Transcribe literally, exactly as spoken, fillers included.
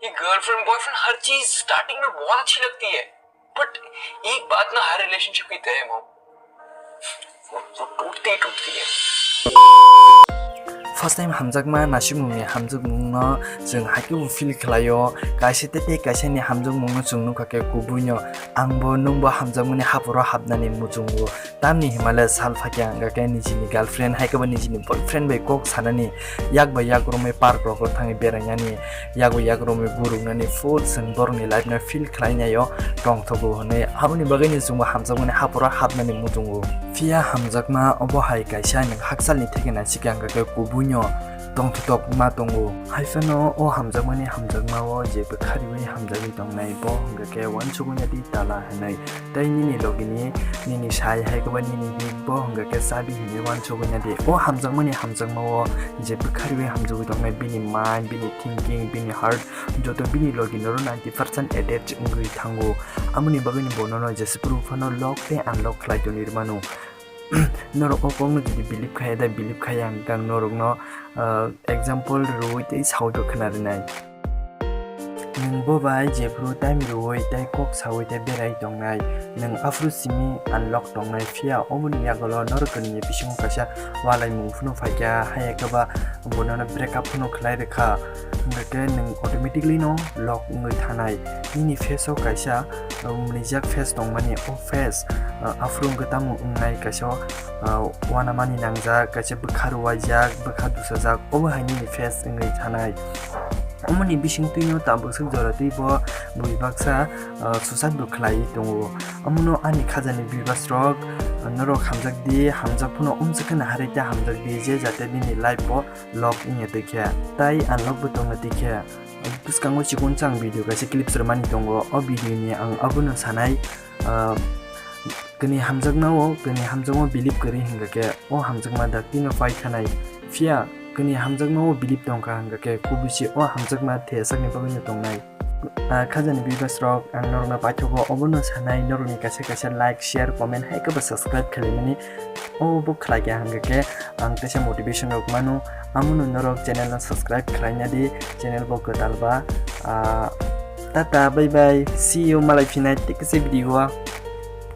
ये girlfriend boyfriend हर चीज स्टार्टिंग में बहुत अच्छी लगती है, बट एक बात ना हर रिलेशनशिप की तय है मॉम, वो टूटती ही टूटती है। First time hamjakma naisingmungni hamjakmungno chwng haikhe bo feel khlaio. Kaisa tei tei kaisani hamjakmungno chwng nukha khe kubuino angbo nungbo hamjakmani haporo hapnani muchungo. Tamni himale sal phakya hwnkha khe nijini girlfriend hai khe bo nijini boyfriend bai kok sanani, yak bai yak romwi park rogo thangwi berainani, yak bai yak romwi guruknani full chwng borokni life no feel khlainaio tongthogo hwnwi. Aboni bagwino chwngbo hamjakmani haporo hapnani muchungo. Phiya hamjakma obo hai kaisa nwng hakchalni theke naisikya hwnkha khe kubuino tongthotok ma tongo. Hai phano o hamjakmani hamjakmao je bwkhariwi hamjagwi tongnai bo hwnkha khe uansukgwi nadi tala hwnwi. Tei nini logini, nini sai hai khe bo nini hik bo hwnkha khe chabi hinwi uansukgwi nadi. O hamjakmani hamjakmao je bwkhariwi hamjagwi tongnai bini mind, bini thinking, bini heart joto bini logi noro ninety percent attach wngwi thango. Amoni bagwino bo nono jesa phuru phano lock tei unlock khlai tongwi rwmano. Norok o kokno jodi believe khaiya da believe khaiya hwnkhe ang norokno, ah, example rwui tei saui bo khna rwnai. Nwng bo bai jephru time rwui tei kok saui tei berai tongnai, nwng aphuru simi unlock tongnai, phiya oboni yagulo norok kwnwi bisingo kaisa walaimung phano phaikha, hai khe ba bo nono break up phano khlai rwkha, hwnkhe nwng automatically no lock wngwi thanai. Nini face o kaisa, um, mwnwijak face tongmani, o face, uh, aphuru wngkhe tamo wngnai kaisa, uh, uanamani nangjak, kaisa bwkha rwuaijak, bwkha dusajak, obo hai nini face wngwi thanai. Omoni bisingtwino tabuk swk jora twi bo bui baksa, uh, suicide bo khlaiwi tongo. Omono ani khajani viewers rok, uh, norok hamjak di, hamjak phano umswk kheno harwi tei hamjak di, je jate nini life bo lock wngya twi khe, tai unlock bo tongna twi khe. Bwskango chikon chang video kaisa clip srwmani tongo, o video ni ang abono sanai, ah, kwnwi hamjakmao, kwnwi hamjakmao believe kwrwi hwnkha khe o hamjakma daktino pai thanai. Phiya kwnwi hamjakmao believe tongkha hwnkha khe kubui se o hamjakma thesakni bagwino tongnai. Ah, khajani viewers rok ang norokno paithogo, obono sanai norokni kaisa kaisa like, share, comment hai khe bo subscribe khlaimani. O bo khlai kha hwnkha khe ang teisa motivation rok mano, amono norok channel no subscribe khlaina di, channel bo kwtal ba. Ah, tata, bye bye, see you, malai phinai tei kisa video o.